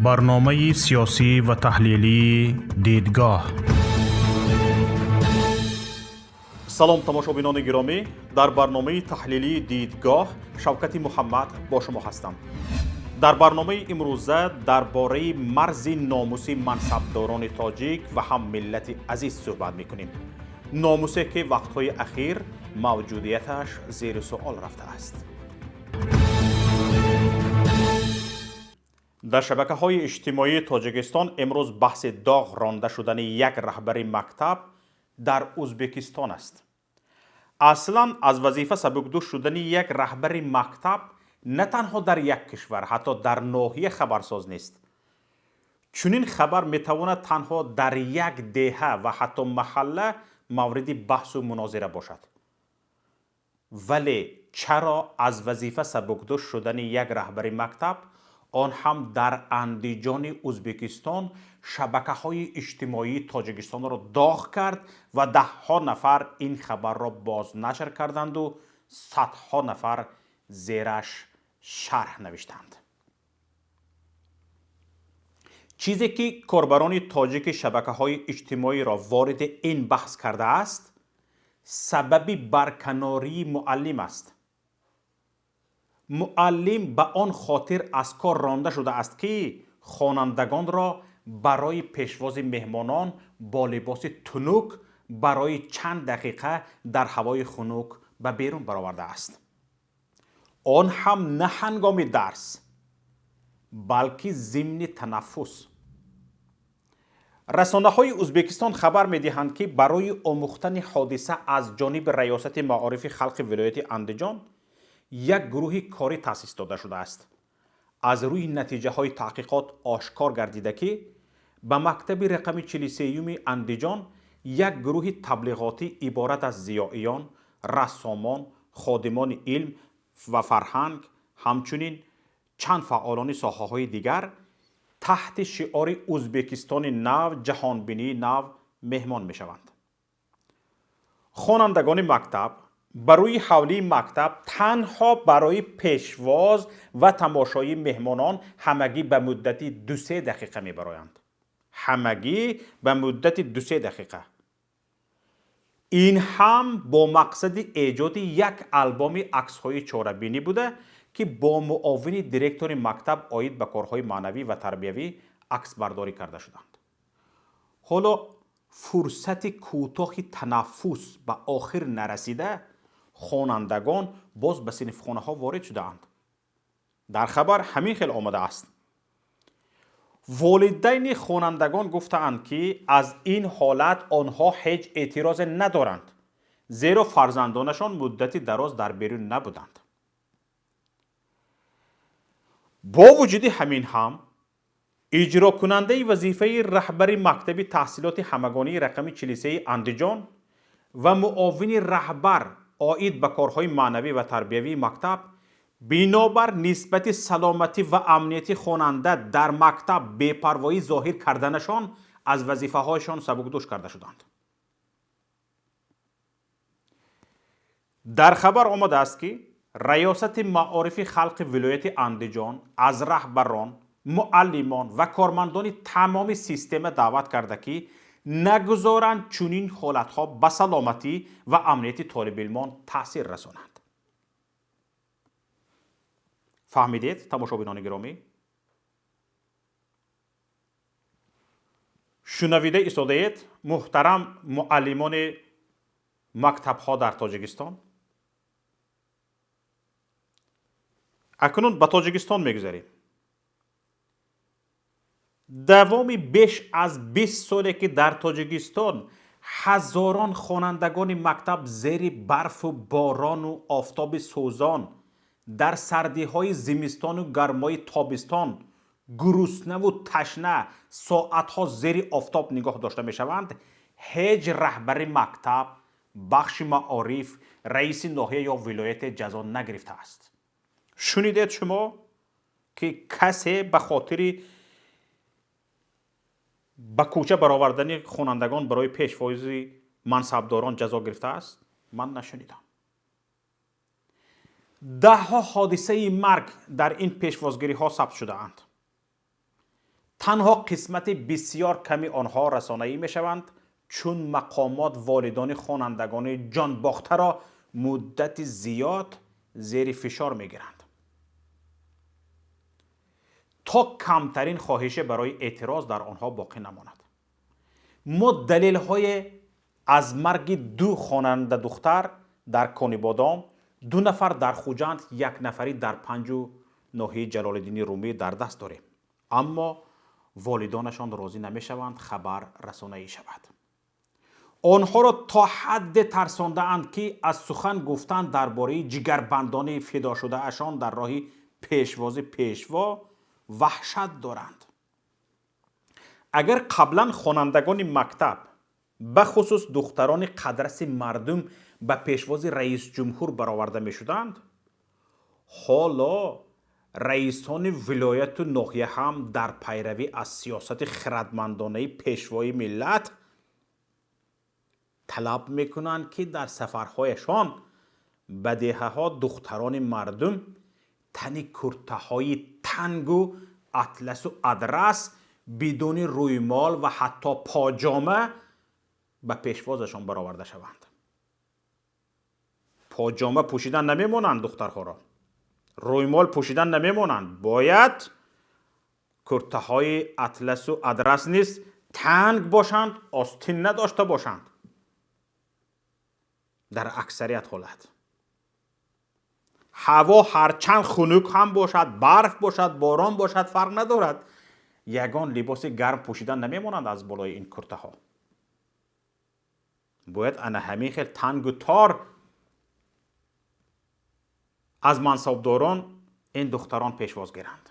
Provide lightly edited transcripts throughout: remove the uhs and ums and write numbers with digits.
Барномаи сиёсӣ ва таҳлилии «Дидгоҳ». Салом, тамошобинони гиромӣ! Дар барномаи таҳлилии «Дидгоҳ» Шавкати Муҳаммад бо шумо ҳастам. Дар барномаи имрӯза дар бораи марзи номуси мансабдорони тоҷик ва ҳам миллати азиз суҳбат мекунем. Номусе, ки вақтҳои ахир мавҷудияташ зери суол рафтааст. Дар шабакаҳои иҷтимоии Тоҷикистон имрӯз баҳси доғ ронда шудани як раҳбари мактаб дар Ӯзбекистон аст. Аслан аз вазифа сабукдӯш шудани як раҳбари мактаб на танҳо дар як кишвар, ҳатто дар ноҳия хабарсоз нест. Чунин хабар метавонад танҳо дар як деҳа ва ҳатто маҳалла мавриди баҳсу мунозира бошад. Вале чаро аз вазифа сабукдӯш шудани як раҳбари мактаб, он ҳам дар Андиҷони Ӯзбекистон, шабакаҳои иҷтимоии Тоҷикистонро доғ кард ва даҳҳо нафар ин хабарро бознашр карданду садҳо нафар зераш шарҳ навиштанд? Чизе ки корбарони тоҷики шабакаҳои иҷтимоиро вориди ин баҳс кардааст, сабаби барканории муаллим аст. Муаллим ба он хотир аз кор ронда шудааст, ки хонандагонро барои пешвози меҳмонон бо либоси тунук барои чанд дақиқа дар ҳавои хунук ба берун баровардааст. Он ҳам на ҳангоми дарс, балки зимни танаффус. Расонаҳои Ӯзбекистон хабар медиҳанд, ки барои омӯхтани ҳодиса аз ҷониби Раёсати маорифи халқи вилояти Андиҷон як гурӯҳи корӣ таъсис дода шудааст. Аз рӯи натиҷаҳои таҳқиқот ошкор гардида, ки ба мактаби рақами 43-юми Андиҷон як гурӯҳи таблиғотӣ иборат аз зиёиён, рассомон, ходимони илм ва фарҳанг, ҳамчунин чанд фаъолони соҳаҳои дигар таҳти шиори «Ӯзбекистони нав, ҷаҳонбинии нав» меҳмон мешаванд. Хонандагони мактаб ба рӯи ҳавлии мактаб танҳо барои пешвоз ва тамошои меҳмонон ҳамагӣ ба муддати 2-се дақиқа мебароянд. Ҳамагӣ ба муддати 2-се дақиқа. Ин ҳам бо мақсади эҷоди як албоми аксҳои чорабинӣ буда, ки бо муовини директори мактаб оид ба корҳои маънавӣ ва тарбиявӣ аксбардорӣ карда шуданд. Ҳоло фурсати кӯтоҳи танаффус ба охир нарасида, хонандагон боз ба синфхонаҳо ворид шудаанд. Дар хабар ҳамин хел омадааст. Волидайни хонандагон гуфтаанд, ки аз ин ҳолат онҳо ҳеҷ эътирозе надоранд, зеро фарзандонашон муддати дароз дар берун набуданд. Бо вуҷуди ҳамин ҳам иҷрокунандаи вазифаи раҳбари мактаби таҳсилоти ҳамагонии рақами 43 Андиҷон ва муовини раҳбар оид ба корҳои маънавӣ ва тарбиявии мактаб бинобар нисбати саломатӣ ва амнияти хонанда дар мактаб бепарвоӣ зоҳир карданашон аз вазифаҳояшон сабукдӯш карда шуданд. Дар хабар омадааст, ки Раёсати маорифи халқи вилояти Андиҷон аз раҳбарон, муаллимон ва кормандони тамоми система даъват карда, ки нагузоранд чунин ҳолатҳо ба саломатӣ ва амнияти толибилмон таъсир расонанд. Фаҳмидед, тамошобинони гиромӣ? Шунавида истодаед, муҳтарам муаллимони мактабҳо дар Тоҷикистон? Акнун ба Тоҷикистон мегузарем. Давоми беш аз 20 соле, ки дар Тоҷикистон ҳазорон хонандагони мактаб зери барфу борону офтоби сӯзон, дар сардиҳои зимистону гармои тобистон, гуруснаву ташна соатҳо зери офтоб нигоҳ дошта мешаванд, ҳеҷ раҳбари мактаб, бахши маориф, раиси ноҳия ё вилояте ҷазо нагирифтааст. Шунидед шумо, ки касе ба хотири ба кӯча баровардани хонандагон барои пешвози мансабдорон ҷазо гирифтааст? Ман нашунидам. Даҳҳо ҳодисаи марг дар ин пешвозгириҳо сабт шудаанд. Танҳо қисмати бисёр ками онҳо расонаӣ мешаванд, чун мақомот волидони хонандагони ҷонбохтаро муддати зиёд зери фишор мегиранд, то камтарин хоҳише барои эътироз дар онҳо боқӣ намонад. Мо далелҳое аз марги 2 хонандадухтар дар Конибодом, 2 нафар дар Хуҷанд, 1 нафарӣ дар 5 ноҳияи Ҷалолиддини Румӣ дар даст дорем, аммо волидонашон розӣ намешаванд хабар расонаӣ шавад. Онҳоро то ҳадде тарсондаанд, ки аз сухан гуфтан дар бораи ҷигарбандони фидошудаашон дар роҳи пешвози пешво ваҳшат доранд. Агар қаблан хонандагони мактаб, бахусус духтарони қадраси мардум, ба пешвози раисҷумҳур бароварда мешуданд, ҳоло раисони вилояту ноҳия ҳам дар пайравӣ аз сиёсати хирадмандонаи пешвои миллат талаб мекунанд, ки дар сафарҳояшон ба деҳаҳо духтарони мардум тани куртаҳои тангу атласу адрас бидуни рӯймол ва ҳатто поҷома ба пешвозашон бароварда шаванд. Поҷома пӯшидан намемонанд духтарҳоро, рӯймол пӯшидан намемонанд, бояд куртаҳои атласу адрас низ танг бошанд, остин надошта бошанд. Дар аксарият ҳолат ҳаво ҳарчанд хунук ҳам бошад, барф бошад, борон бошад, фарқ надорад, ягон либоси гарм пӯшидан намемонанд аз болои ин куртаҳо. Бояд ана ҳамин хел тангу тор аз мансабдорон ин духтарон пешвоз гиранд.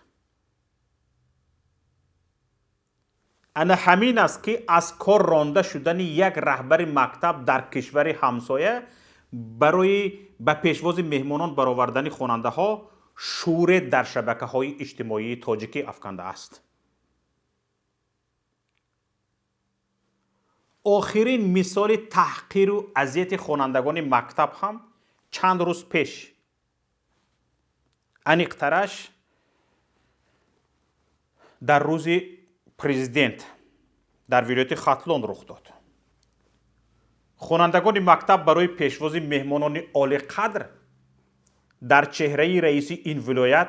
Ана ҳамин аст, ки аз кор ронда шудани як раҳбари мактаб дар кишвари ҳамсоя барои ба пешвози меҳмонон баровардани хонандаҳо шӯре дар шабакаҳои иҷтимоии тоҷикӣ афкандааст. Охирин мисоли таҳқиру азияти хонандагони мактаб ҳам чанд рӯз пеш, аниқтараш дар рӯзи президент дар вилояти Хатлон рух дод. Хонандагони мактаб барои пешвози меҳмонони олиқадр дар чеҳраи раиси ин вилоят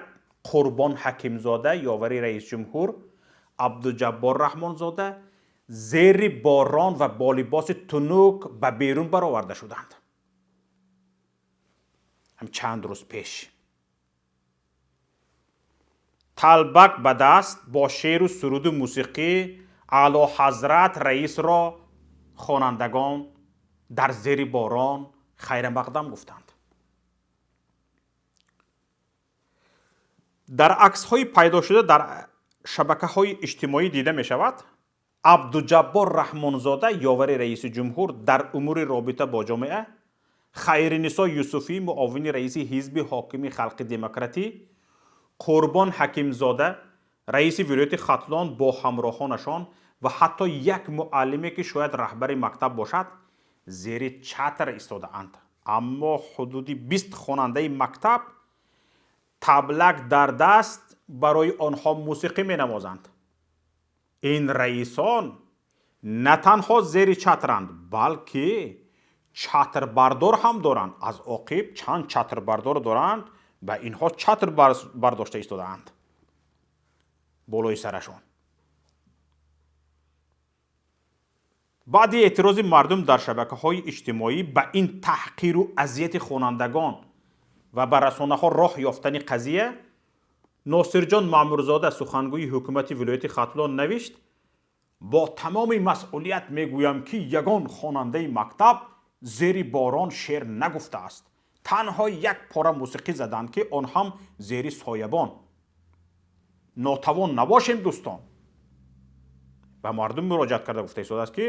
Қурбон Ҳакимзода, ёвари раисҷумҳур Абдуҷаббор Раҳмонзода зери борон ва бо либоси тунук ба берун бароварда шуданд. Ҳам чанд рӯз пеш талбак ба даст бо шеъру суруду мусиқӣ Аълоҳазрат раисро хонандагон дар зери борон хайрамақдам гуфтанд. Дар аксҳои пайдошуда дар шабакаҳои иҷтимоӣ дида мешавад, Абдуҷаббор Раҳмонзода, ёвари раиси ҷумҳур дар умури робита бо ҷомеа, Хайринисо Юсуфӣ, муовини раиси ҳизби ҳокими халқи демократӣ, Қурбон Ҳакимзода, раиси вилояти Хатлон бо ҳамроҳонашон ва ҳатто як муаллиме, ки шояд раҳбари мактаб бошад, зери чатр истодаанд. Аммо ҳудуди 20 хонандаи мактаб таблак дар даст барои онҳо мусиқӣ менавозанд. Ин раисон на танҳо зери чатранд, балки чатрбардор ҳам доранд. Аз оқиб чанд чатрбардор доранд, ба инҳо чатр бардошта истодаанд болои сарашон. Баъди эътирози мардум дар шабакаҳои иҷтимоӣ ба ин таҳқиру азияти хонандагон ва ба расонаҳо роҳ ёфтани қазия, Носирҷон Маъмурзода, сухангӯи ҳукумати вилояти Хатлон, навишт: бо тамоми масъулият мегӯям, ки ягон хонандаи мактаб зери борон шеър нагуфтааст. Танҳо як пора мусиқӣ заданд, ки он ҳам зери соябон. Нотавон набошем, дӯстон. Ба мардум муроҷиат карда гуфта истодааст, ки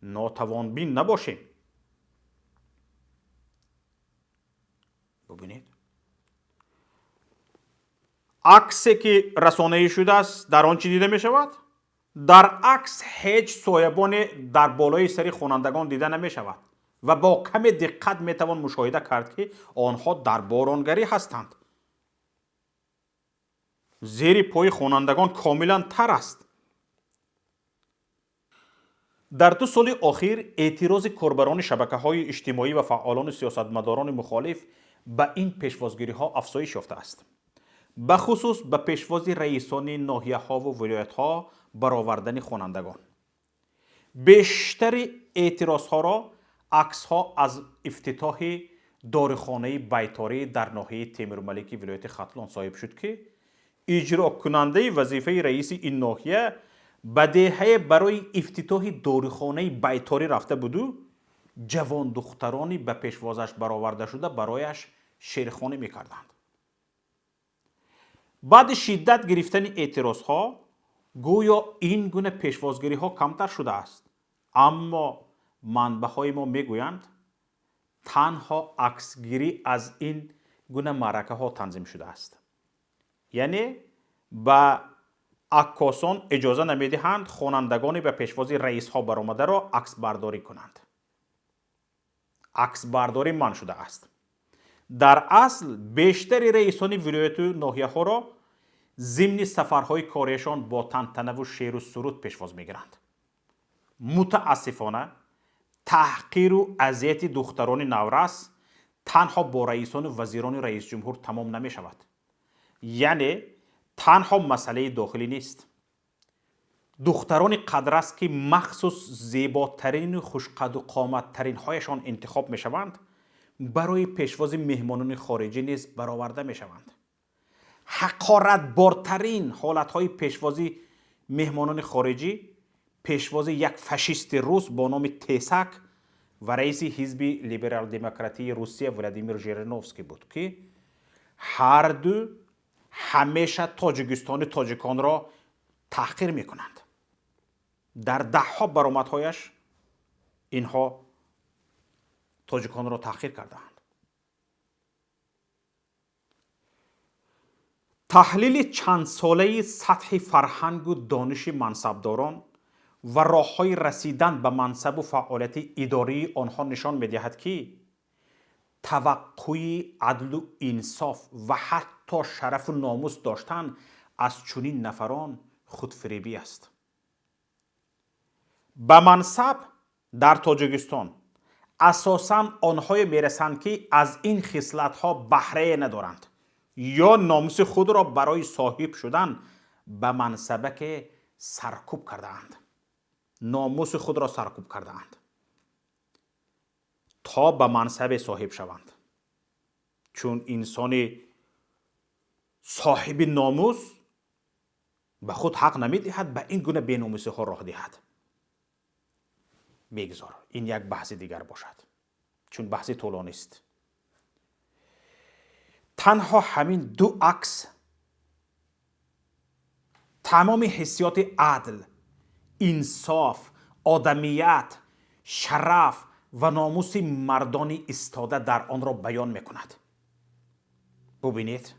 нотавонбин набошем. Бубинед, аксе ки расонаӣ шудааст, дар он чӣ дида мешавад? Дар акс ҳеҷ соябоне дар болои сари хонандагон дида намешавад ва бо каме диққат метавон мушоҳида кард, ки онҳо дар боронгарӣ ҳастанд. Зери пои хонандагон комилан тар аст. Дар 2 соли охир эътирози корбарони шабакаҳои иҷтимоӣ ва фаъолони сиёсатмадорони мухолиф ба ин пешвозгириҳо афзоиш ёфтааст. Бахусус ба пешвози раисони ноҳияҳову вилоятҳо баровардани хонандагон. Бештари эътирозҳоро аксҳо аз ифтитоҳи дорухонаи байторӣ дар ноҳияи Темурмалики вилояти Хатлон соҳиб шуд, ки иҷрокунандаи вазифаи раиси ин ноҳия ба деҳае барои ифтитоҳи дорухонаи байторӣ рафта буду ҷавондухтарони ба пешвозаш бароварда шуда барояш шеърхонӣ мекарданд. Баъди шиддат гирифтани эътирозҳо гӯё ин гуна пешвозгириҳо камтар шудааст, аммо манбаъҳои мо мегӯянд, танҳо аксгирӣ аз ин гуна маъракаҳо танзим шудааст. Яъне ба аккосон иҷоза намедиҳанд хонандагоне ба пешвози раисҳо баромадаро аксбардорӣ кунанд. Аксбардорӣ манъ шудааст. Дар асл бештари раисони вилояту ноҳияҳоро зимни сафарҳои кориашон бо тантанаву шеъру суруд пешвоз мегиранд. Мутаассифона, таҳқиру азияти духтарони наврас танҳо бо раисону вазирони раисҷумҳур тамом намешавад. Яъне танҳо масъалаи дохилӣ нест. Духтарони қадрас, ки махсус зеботарину хушқаду қоматтаринҳояшон интихоб мешаванд, барои пешвози меҳмонони хориҷӣ низ бароварда мешаванд. Ҳақоратбортарин ҳолатҳои пешвози меҳмонони хориҷӣ пешвози як фашисти рус бо номи Тесак ва раиси ҳизби либерал-демократии Русия Владимир Жириновский буд, ки ҳарду ҳамеша Тоҷикистони тоҷиконро таҳқир мекунанд. Дар даҳҳо баромадҳояш инҳо тоҷиконро таҳқир кардаанд. Таҳлили чандсолаи сатҳи фарҳангу дониши мансабдорон ва роҳҳои расидан ба мансабу фаъолияти идории онҳо нишон медиҳад, ки таваққӯи адлу инсоф ва ҳатто шарафу номус доштан аз чунин нафарон худфиребӣ аст. Ба мансаб дар Тоҷикистон асосан онҳое мерасанд, ки аз ин хислатҳо баҳрае надоранд ё номуси худро барои соҳиб шудан ба мансабаке саркӯб кардаанд. Номуси худро саркӯб кардаанд то ба мансабе соҳиб шаванд. Чун инсони соҳиби номус ба худ ҳақ намедиҳад ба ин гуна беномусиҳо роҳ диҳад. Бегзор ин як баҳси дигар бошад, чун баҳси тӯлонист. Танҳо ҳамин ду акс тамоми ҳиссиёти адл, инсоф, одамият, шараф ва номуси мардони истода дар онро баён мекунад. Бубинед,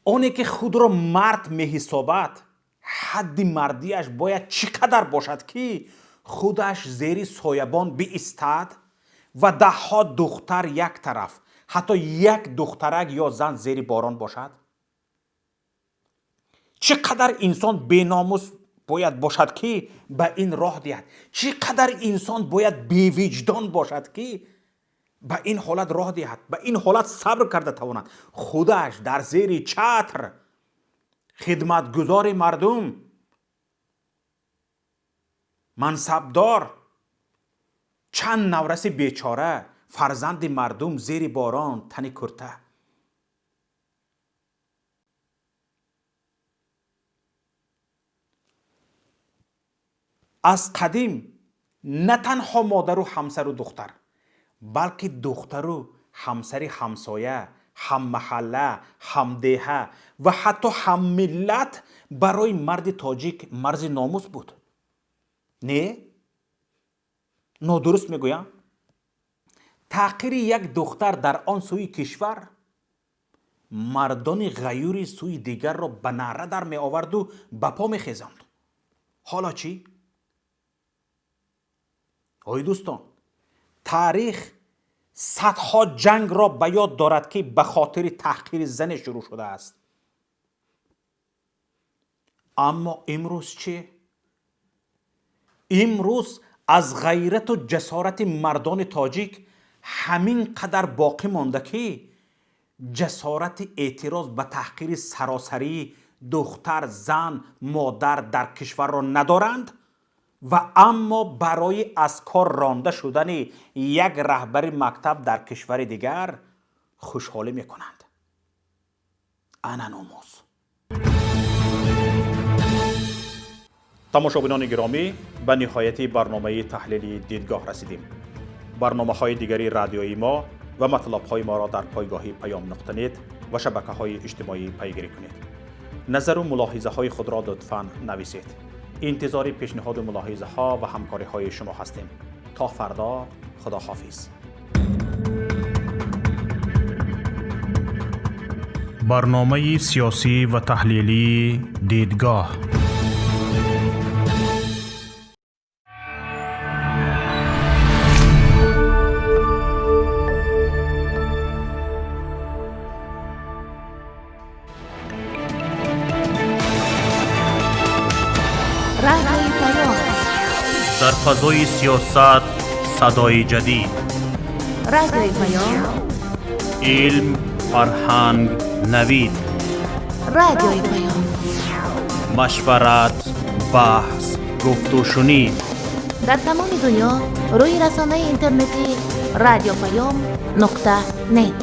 оне ки худро мард меҳисобад, ҳадди мардиаш бояд чӣ қадар бошад, ки худаш зери соябон биистад ва даҳҳо духтар як тараф, ҳатто як духтарак ё зан зери борон бошад? Чӣ қадар инсон беномус бояд бошад, ки ба ин роҳ диҳад? Чӣ қадар инсон бояд бевиҷдон бошад, ки ба ин ҳолат роҳ диҳад, ба ин ҳолат сабр карда тавонад? Худаш дар зери чатр хидматгузори мардум, мансабдор, чанд навраси бечора, фарзанди мардум зери борон тани курта. Аз қадим на танҳо модару ҳамсару духтар, балки духтару ҳамсари ҳамсоя, ҳаммаҳалла, ҳамдеҳа ва ҳатто ҳаммиллат барои марди тоҷик марзи номус буд. Не? Нодуруст мегӯям? Таҳқири як духтар дар он сӯи кишвар мардони ғаюри сӯи дигарро ба наъра дар меоварду ба по мехезонд. Ҳоло чӣ? Ой дӯстон, таърих садҳо ҷангро ба ёд дорад, ки ба хотири таҳқири зане шурӯъ шудааст. Аммо имрӯз чӣ? Имрӯз аз ғайрату ҷасорати мардони тоҷик ҳамин қадар боқӣ монда, ки ҷасорати эътироз ба таҳқири саросарии духтар, зан, модар дар кишварро надоранд ва аммо барои аз кор ронда шудани як раҳбари мактаб дар кишвари дигар хушҳолӣ мекунанд. Ана номус. Тамошобинони гиромӣ, ба ниҳояти барномаи таҳлили дидгоҳ расидем. Барномаҳои дигари радиои мо ва матлабҳои моро дар пойгоҳи паём нуқта нет ва шабакаҳои иҷтимоӣ пайгирӣ кунед. Назару мулоҳизаҳои худро лутфан нависед. Интизори пешниҳоду мулоҳизаҳо ва ҳамкориҳои шумо ҳастем. То фардо, худо ҳофиз. Барномаи сиёсӣ ва таҳлилии дидгоҳ. Радиои Паём. Дар фазои сиёсат садои ҷадид. Радиои Паём. Илм, фарҳанг, навид. Радиои Паём. Машварат, баҳс, гуфтушунид. Дар тамоми дунё рӯи расонаи интернетии радиопаём нуқта нет.